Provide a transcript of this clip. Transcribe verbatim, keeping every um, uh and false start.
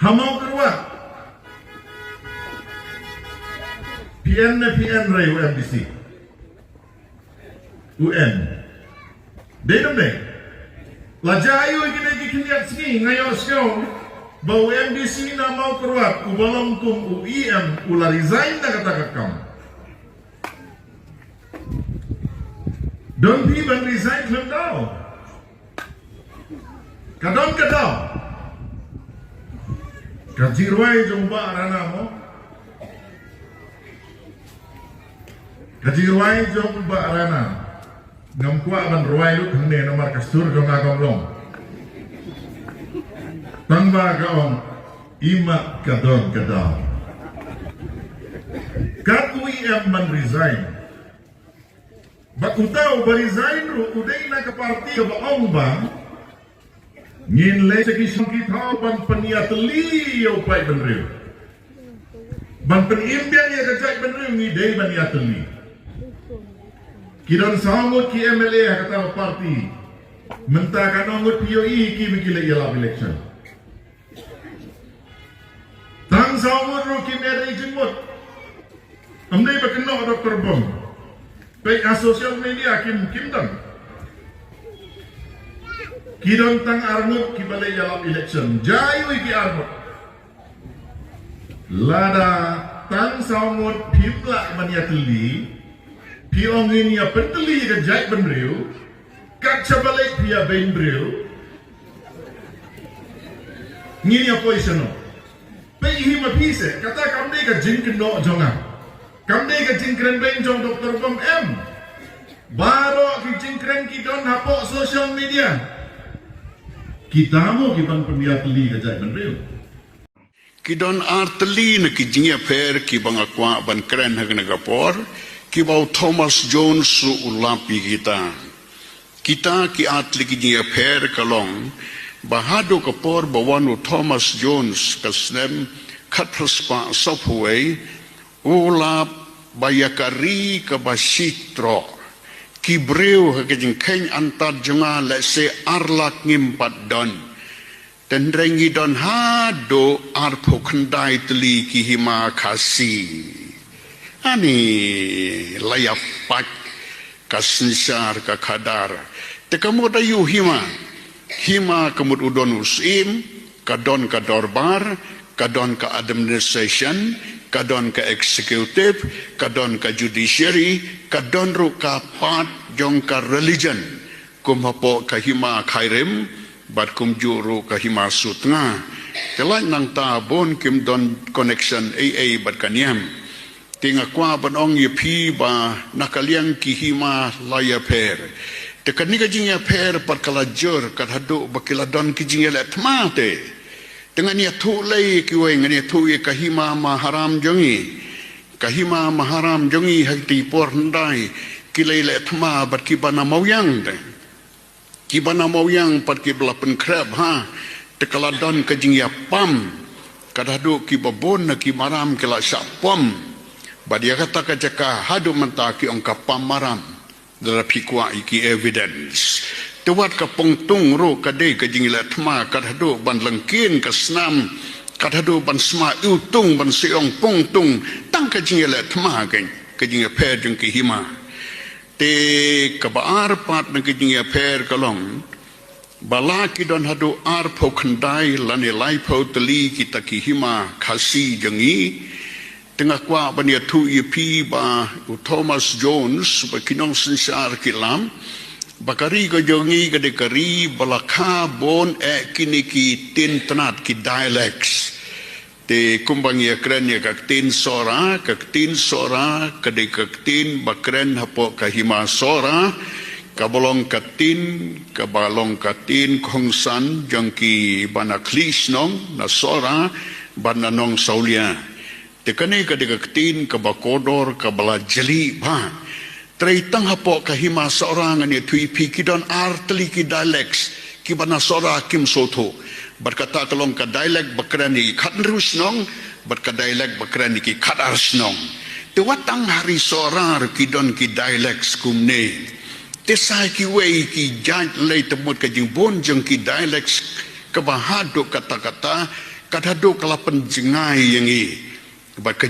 Ha Mawkyrwat. Phi en ne phi en re u MDC? U en. Dei ne em dei? La jia aiu ïa kine ki khyndiat sngi, nga ïohsngew ba u MDC na Mawkyrwat uba long kum u EM u la resign na kata ka kam. Don phi ban resign khlem daw? Ka don ka daw. Ka jingrwai jong Bah Rana mo. Ka jingrwai jong Bah Rana. Ngam kwah ban rwai lut hangne namar ka sur jong nga kam long. Tang ba ka ong, imat ka don ka daw. Katno EM ban resign? Bad uta uba resign ruh u dei na ka party kaba ong ba ngin leit sha ki shnong ki thaw ban pynïatylli ïa u paidbynriew. Ban pynim biang ïa ka jaitbynriew ngi dei ban ïatylli. Ki don saw ngut ki MLA ha kata ka party. Mynta katno ngut phi ïohi ki ba ki leit ïalap election? Tang saw ngut ruh kim ïadei jingmut. Ym dei ba kynnoh Doctor Bom. Peit ha social media kim, kim don. Ki don tang ar ngut kiba leit ïalap election. Jia aiu ïa ki ar ngut? Lada tang saw ngut phim lah ban ïatylli, phi ong ngin ïa pyntylli ïa ka jaitbynriew, kat shaba leit phi ïa beiñ briew. Ngin ïa poi shano? Peit hi ma phi se, kata kam dei ka jingkynnoh jong nga. Kam dei ka jingkren beiñ jong Doctor Bom em. Baroh ki jingkren ki don hapoh social media. Kita mo ki ban pynïatylli ka jaitbynriew? Ki don ar tylli na ki jingïapher kiba nga kwah ban kren ha kane ka por, kiba u Thomas Jones ruh u lap ïa kita. Kita ki ar tylli ki jingïapher ka long ba haduh ka por ba wan u Thomas Jones ka snem khatphra spah sawphew wei, u lap ba ïa ka ri kaba shi troh, ki briew ha ka jingkheiñ antad jong nga lehse ar lak ngim pat don. Tynrai ngi don haduh arphew khyndai tylli ki hima Khasi. Ani la ïa pait ka synshar ka khadar. Te ka mut aiu hima? Hima ka mut u don u syiem, ka don ka dorbar, ka don ka administration, ka don ka executive, ka don ka judiciary, ka don ruh ka part jong ka religion. Kum hapoh ka hima Khyrim, bad kumjuh ruh ka hima Sutnga. Te lait nangta bun kim don connection ei ei bad ka niam. Te nga kwah ban ong ïa phi ba na ka liang ki hima la ïapher. Te kane ka jingïapher pat ka la jur, kat haduh ba ki la don ki jingïaleh thma te. Te ngan ïathuh lei kiwei, ngan ïathuh ïa ka hima Maharam jong ngi. Ka hima Maharam jong ngi ha kiti por hyndai, ki la ïaleh thma bad kiba na Mawiang te. Kiba na Mawiang pat kiba la pynkhreh bha, te ka la don ka jingïapam. Kat haduh kiba bun na ki Maram ki la shah pom. Bad ïa kata ka jaka haduh mynta ki ong ka pam Maram. Lada phi kwah ïa ki evidence. Te wat ka pongtung ruh ka dei ka jingïaleh thma, kat haduh ban lyngkien ka snam, kat haduh ban sma iwtung, ban seiong pongtung, tang ka jingïaleh thma ka, ka jingïapher jong ki hima. Te kaba ar pat na ka jingïapher ka long ba la ki don haduh arphew khyndai lane laiphew tylli kita ki hima Khasi jong ngi. Te nga kwah ban ïathuh ïa phi ba u Thomas Jones, ba ki nongsynshar ki lap ba ka ri ka jong ngi ka dei ka ri ba la kha bun eh kine ki ktien tnat, ki dialects. Te kumba ngi ïa kren ïa ka ktien Sohra, ka ktien Sohra ka dei ka ktien ba kren hapoh ka hima Sohra, kaba long ka ktien, kaba long ka ktien kongsan jong kiba na khlieh shnong na Sohra bad na Nongsawlia. Te kane ka dei ka ktien kaba kordor, kaba la jylliew bha. Trei tang hapoh ka hima Sohra, ngan ïathuh ïa phi, ki don ar tylli ki dialects kiba na Sohra kim sngewthuh. Bad kata ka long ka dialect ba kren ïa ki khathynriew shnong, bad ka dialect ba kren ïa ki khatar shnong. Te wat tang ha ri Sohra ruh ki don ki dialects kumne. Te sa kiwei ki jait lei, te mut ka jingbun jong ki dialects kaba haduh katta katta Kat haduh ka la pynjngai ïa ngi bad ka